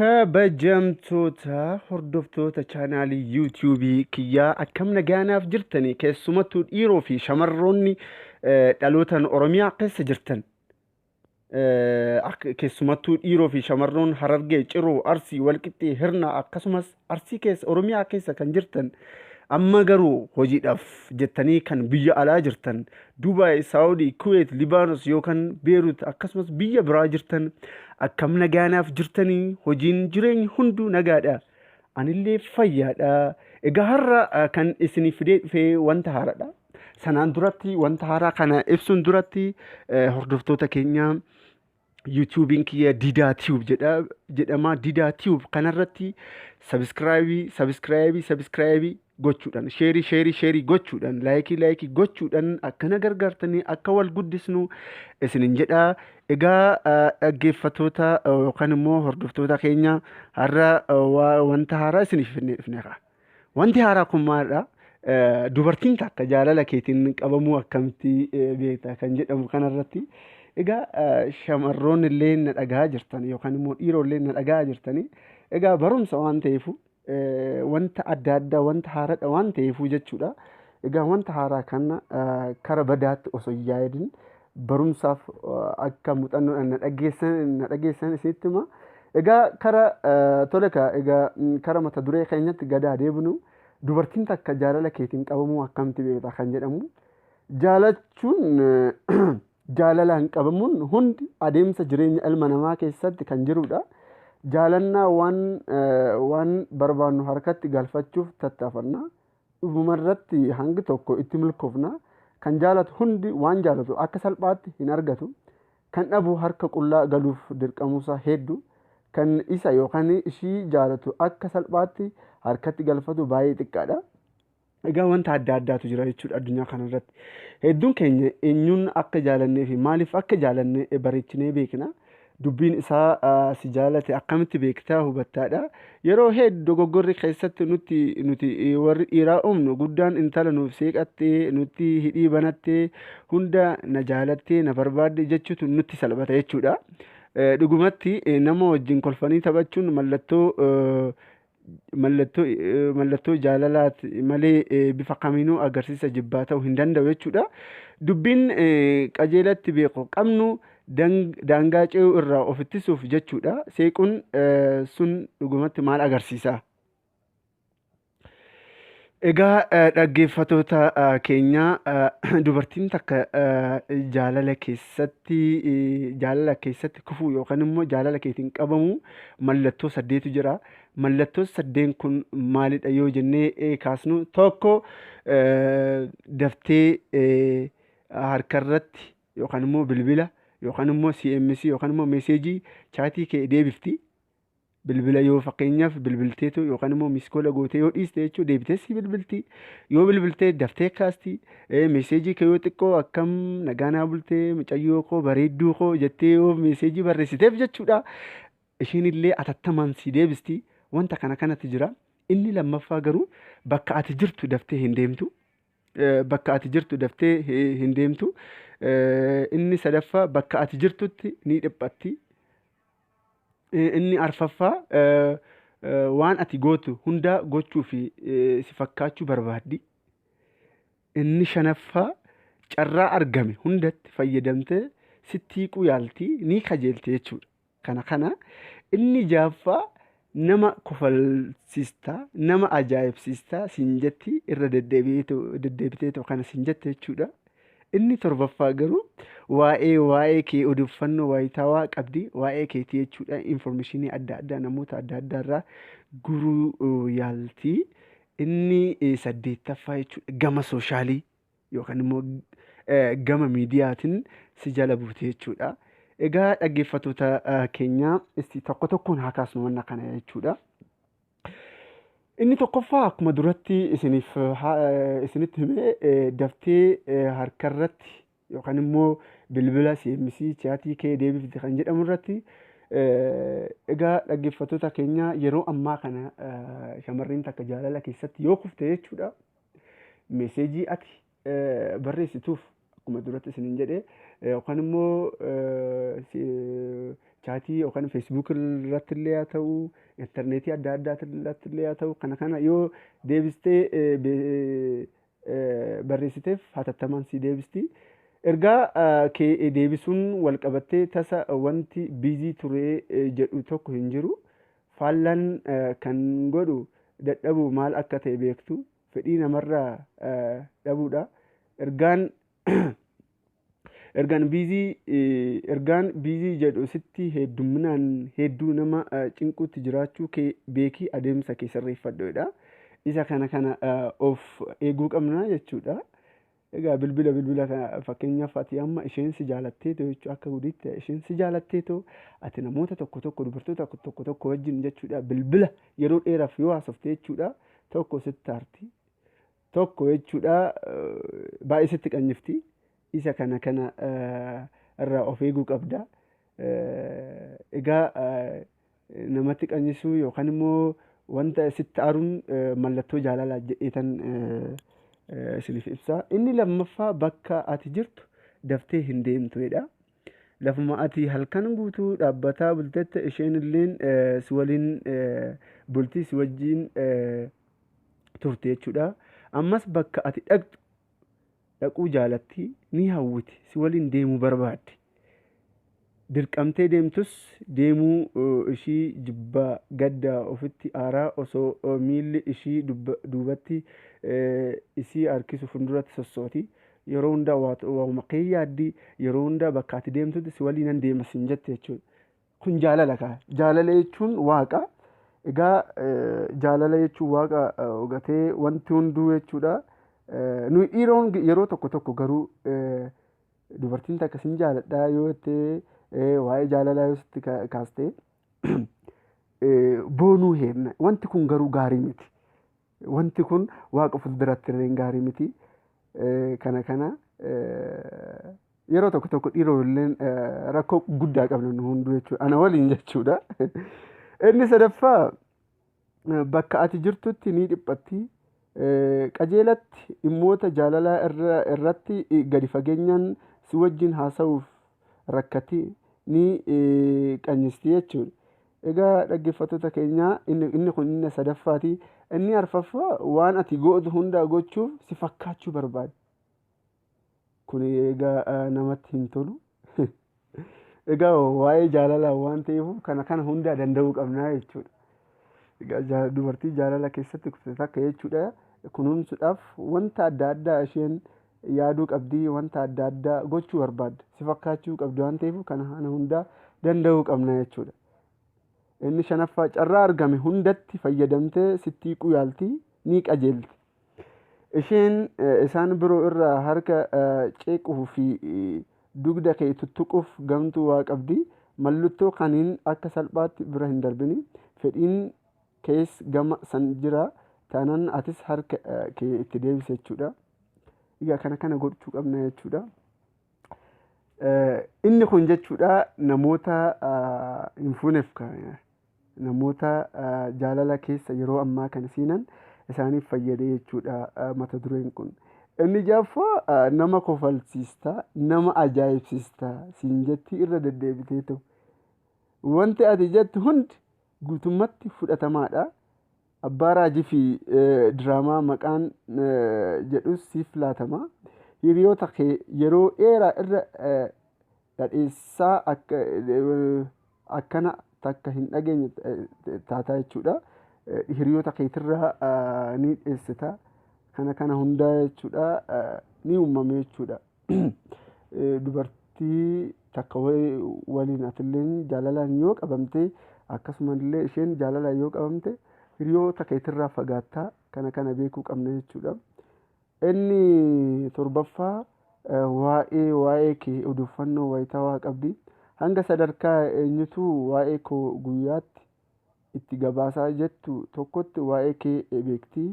Kabajamtoota hordoftoota chaanaalii yuutuubii kiyyaa, akkam nagaanaaf jirtanii? Keessumattuu dhiiroo fi shamarroonni dhalootaan Oromiyaa keessa jirtan, keessumattuu dhiiroo fi shamarroon Harargee, Ciroo, Arsii, Walqixxee, Hirnaa, akkasumas Arsii keessa, Oromiyaa keessa kan jirtan, amma garuu hojiidhaaf jettanii kan biyya alaa jirtan, Dubaay, Saawudii, Kuweet, Libaanos yookaan Beerut, akkasumas biyya biraa jirtan, akkam nagaanaaf jirtanii? Hojiin, jireenyi hunduu nagaadha. Anillee fayyaadha. Egaa har'a kan isinii fidee dhufee wanta haaraadha. Sanaan duratti, wanta haaraa kana ibsuun duratti, hordoftoota keenya, yuutuubiin kiyya Didaa Tube jedha jedhama. Didaa Tube kanarratti subscribe, subscribe, subscribe gochuudhaan, share, share, share gochuudhaan, like, like gochuudhaan akkana gargaartanii akka wal guddisnu isinin jedha. Egaa dhaggeeffattoota yookaan immoo hordoftoota keenya, har'a wanta haaraa isiniif fidnee dhufneera. Wanti haaraa kun maalidha? Dubartiin takka jaalala keetiin qabamuu akkamitti beekta kan jedhamu kanarratti. Egaa shamarroonni illee na dhagaa jirtan yookaan immoo dhiirollee na dhagaa jirtanii. Egaa barumsa waan ta'eefu, wanta adda addaa, wanta haaraadha waan ta'eefu jechuudha. Egaa wanta haaraa kana kara badaatti osoo hin yaadin barumsaaf akka muuxannoodhaan na dhageessan isinitti hima. Egaa kara tole ka egaa kara mata duree keenyatti gadaa deebinu, dubartiin takka jaalala keetiin qabamuu akkamitti beekta kan jedhamu. Jaalachuun, jaalalaan qabamuun hundi adeemsa jireenya ilma namaa keessatti kan jirudha. Jaalannaa waan barbaannu harkatti galfachuuf tattaafanna. Dhugumarratti hangi tokko itti milkoofna. Kan jaalatu hundi waan jaalatu akka salphaatti hin argatu. Kan dhabu harka qullaa galuuf dirqamuusaa hedduu. Kan isa yookaan ishii jaalatu akka salphaatti harkatti galfatu baay'ee xiqqaadha. Egaa wanta adda addaatu jira jechuudha addunyaa kanarratti. Hedduun keenya eenyuun akka jaalannee fi maaliif akka jaalanne bareechinee beekna. Dubbiin isaa si jaalate akkamitti beektaa hubattaadha. Yeroo hedduu dogoggorri keessatti nuti warri dhiiraa uumnu guddaan intala nuuf seeqattee, nutti hidhii banattee, hunda na jaalattee na barbaadde jechuutu nutti salphata jechuudha. Dhugumatti nama wajjin kolfanii taphachuun mallattoo jaalalaati malee bifa kamiinuu agarsiisa jibbaa ta'uu hin danda'u jechuudha. Dubbiin qajeelatti beeku qabnu daangaa ce'uu irraa of ittisuuf jechuudha. Seequun sun dhugumatti maal agarsiisa? Egaa dhaggeeffattoota keenya, dubartiin takka jaalala keessatti kufuu yookaan immoo jaalala keetiin qabamu mallattoo saddeetu jira. Mallattoo saddeen kun maalidha yoo jennee kaasnu, tokko, daftee harkarratti yookaan immoo bilbila yookaan immoo CMC yookaan immoo message chat kee deebifti. Bilbila yoo fakkeenyaaf bilbilteetu yookaan immoo miss call gootee yoo dhiiste jechuun, deebitee si bilbilti. Yoo bilbiltee daftee kaasti. Message kee yoo xiqqoo "Akkam nagaanaa bultee, mucayyoo koo, bareedduu koo" jettee yoo message barreessiteef jechuudha. Ishiin illee atattamaan si deebisti. Wanta kana kanatti jira. Inni lammaffaa garuu bakka ati jirtu daftee hin deemtu. Bakka ati jirtu daftee hin deemtu. Inni sadaffaa bakka ati jirtutti ni dhiphatti. Inni arfaffaa waan ati gootu hunda gochuu fi si fakkaachuu barbaaddi. Inni shanaffaa carraa argame hundatti fayyadamtee sitti hiiquu yaalti, ni kajeelte jechuudha. Kana inni jaaffaa nama kofalsiistaa, nama ajaa'ibsiistaa siin jetti, irra deddeebiteetu kana siin jette jechuudha. Inni torbaffaa garuu waa'ee kee odeeffannoo waayitaawaa qabdi, waa'ee keetii jechuudha, information adda addaa namoota adda addaa irraa guruu yaalti. Inni saddeettaffaa jechuudha gama social yookaan immoo gama miidiyaatiin si jala buute jechuudha. Egaa dhaggeeffattoota keenya, isti tokko tokkoon haa kaasnu wanna kana jechuudha. Inni tokkoffaa akkuma duratti isinitti hime, daftee harkarratti yookaan immoo bilbila CMC chat kee deebifte kan jedhamu irratti, egaa dhaggeeffattoota keenya, yeroo ammaa kana shamarreen takka jaalala keessatti yoo kufte jechuudha, message ati barreessituuf, akkuma duratti isiniin jedhe, yookaan immoo Chaatii yookaan Facebook irratti illee haa ta'u, intarneetii adda addaa irratti illee haa ta'u, kana kana yoo deebistee barreessiteef hatattamaan si deebisti. Ergaa kee deebisuun wal qabattee tasa wanti busy ture jedhu tokko hin jiru. Faallaan kan godhu dadhabu maal akka ta'e beektu, fedhii namarraa dhabuudha. Ergaan busy jedhu sitti heddumminaan hedduu nama cinquutti jiraachuu kee beekii adeemsa kee sirreeffadhuudha. Isa kana kana of eeguu qabna jechuudha. Egaa bilbila kana, fakkeenyaaf, ati amma isheen si jaalatteetoo jechuu, akka gudiitti isheen si jaalatteetoo, ati namoota tokko tokko, dubartoota tokko tokko wajjin jechuudha, bilbila yeroo dheeraaf yoo haasofte jechuudha, tokko sitti aarti, tokko jechuudha baay'ee sitti qanyifti. Isa kana kana irraa of eeguu qabda. Egaa namatti qanyisuu yookaan immoo wanta sitti aaruun mallattoo jaalalaa jedheetan isiniif ibsa. Inni lammaffaa, bakka ati jirtu daftee hin deemtuedha. Lafuma ati halkan guutuu dhaabbataa bultette isheen illeen si waliin bultii, si wajjin turte jechuudha. Ammas bakka ati dhaqxu dhaquu jaalatti, ni hawwiti, si waliin deemuu barbaaddi. Dirqamtee deemtus deemuu ishii jibbaa, gadda, ofitti aaraa, osoo miilli ishii duubatti isii harkisu fuulduratti sossooti. Yeroo hundaa waa'uma kee yaaddi, yeroo hundaa bakka ati deemtutti si waliin nan deema siin jette jechuudha. Kun jaalala kaa. Jaalala jechuun waaqa. Egaa jaalala jechuun waaqa gatee wanti hunduu jechuudha. Nuyi dhiiroon yeroo tokko tokko garuu dubartiin takka sin jaaladhaa yoo jettee, waa'ee jaalalaa yoo sitti kaastee, boonuu heerna. Wanti kun garuu gaarii miti. Wanti kun waaqa fuulduratti illee gaarii miti. Kana kana yeroo tokko tokko dhiiroo illee rakkoo guddaa qabna nu hunduu jechuudha. Ana waliin jechuudha. Inni sadaffaa, bakka ati jirtutti ni dhiphatti. Qajeelatti dhimmoota jaalalaa irratti gadi fageenyaan si wajjin haasa'uuf rakkati, ni qanyisti jechuudha. Egaa dhaggeeffattoota keenya, inni kun inni sadaffaati. Inni arfaffaa, waan ati gootu hunda gochuuf si fakkaachuu barbaada. Kun egaa namatti hin tolu. Egaa waa'ee jaalalaa waan ta'eef kana kana hunda danda'uu qabnaa jechuudha. Egaa dubartii jaalala keessatti kufte takka jechuudha, kunuunsuudhaaf wanta adda addaa isheen yaaduu qabdi, wanta adda addaa gochuu barbaadda, si fakkaachuu qabdi waan ta'eef kana kana hunda danda'uu qabna jechuudha. Inni shanaffaa, carraa argame hundatti fayyadamtee sitti hiiquu yaalti, ni qajeelti. Isheen isaan biroo irraa harka ceequu fi dugda kee tuttuquuf gamtuu waa qabdi. Mallattoo kaniin akka salphaatti bira hin darbini. Fedhiin kees gama san jira taanaan atis harka kee itti deebise jechuudha. Egaa kana kana gochuu qabna jechuudha. Inni kun jechuudha namoota hin fuuneef, namoota jaalala keessa yeroo ammaa kana seenan isaaniif fayyade jechuudha mata dureen kun. Inni ja'affaa, nama kofalsiista, nama ajaa'ibsiista siin jetti irra deddeebitee ta'u. Wanti ati jettu hundi guutummatti fudhatamaadha. Abbaa raajii fi diraamaa maqaan jedhus siif laatama. Hiriyoota kee yeroo dheeraa irra dhadheessaa akkana takka hin dhageenye taataa jechuudha. Hiriyoota keetirraa ni dheessita. Kana kana hundaa jechuudha ni uumame jechuudha. Dubartii takka waliin atilleen jaalalaan yoo qabamte, akkasumallee isheen jaalalaan yoo qabamte, hiriyoota keetirraa fagaattaa, kana kana beekuu qabna jechuudha. Inni torbaffaa, waa'ee kee odeeffannoo wayitaawaa qabdi. Hanga sadarkaa eenyutu waa'ee koo guyyaatti itti gabaasaa jettu tokkotti waa'ee kee beekti.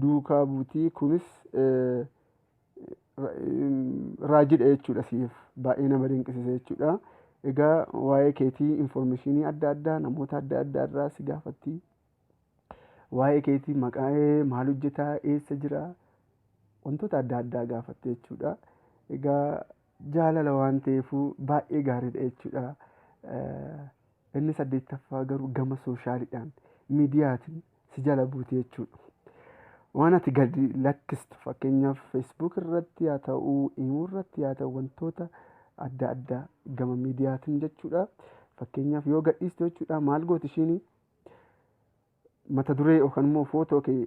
Duukaa buutii, kunis raajiidha jechuudha siif, baay'ee nama dinqisiisa jechuudha. Egaa waa'ee keetii information adda addaa namoota adda addaa irraa si gaafatti. Waa'ee keetii, maqaa, maal hojjetaa, eessa jira, wantoota adda addaa gaafatte jechuudha. Egaa jaalala waan ta'eef baay'ee gaariidha jechuudha. Inni saddeettaffaa garuu gama sooshaaliidhaan miidiyaatiin si jala buute jechuudha. Waan ati gadi lakkistu, fakkeenyaaf Facebook irratti haa ta'uu, Imoo irratti haa ta'u, wantoota adda addaa gama miidiyaatiin jechuudha. Fakkeenyaaf yoo gadhiistu jechuudha, maal gooti ishiin? Mata duree yookaan immoo footoo kee,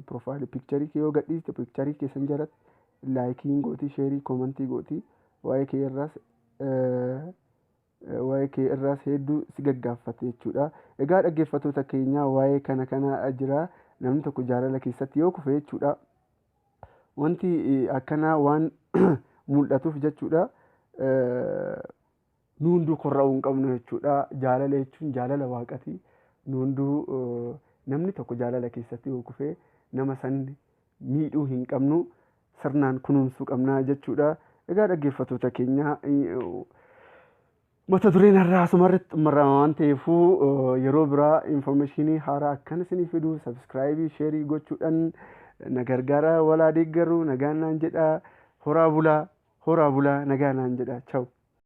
profile picture kee yoo gadhiiste, picture kee san jalatti like gooti, share, comment gooti. Waa'ee kee irraas hedduu si gaggaaffate jechuudha. Egaa dhaggeeffattoota keenya, waa'ee kana kana jira. Namni tokko jaalala keessatti yoo kufe jechuudha, wanti akkanaa waan mul'atuuf jechuudha, nu hunduu korra'uu hin qabnu jechuudha. Jaalala jechuun jaalala waaqati. Nu hunduu namni tokko jaalala keessatti yoo kufe nama san miidhuu hin qabnu, sirnaan kunuunsuu qabna jechuudha. Egaa dhaggeeffattoota keenya, mata dureen har'aa asumarratti xumurama waan ta'eefuu, yeroo biraa information haaraa akkan isinii fidu subscribe, share gochuudhaan na gargaara. Walaa deeggaru. Nagaan naan jedha. Horaa bulaa, horaa bulaa, nagaa naan jedha. Ciao.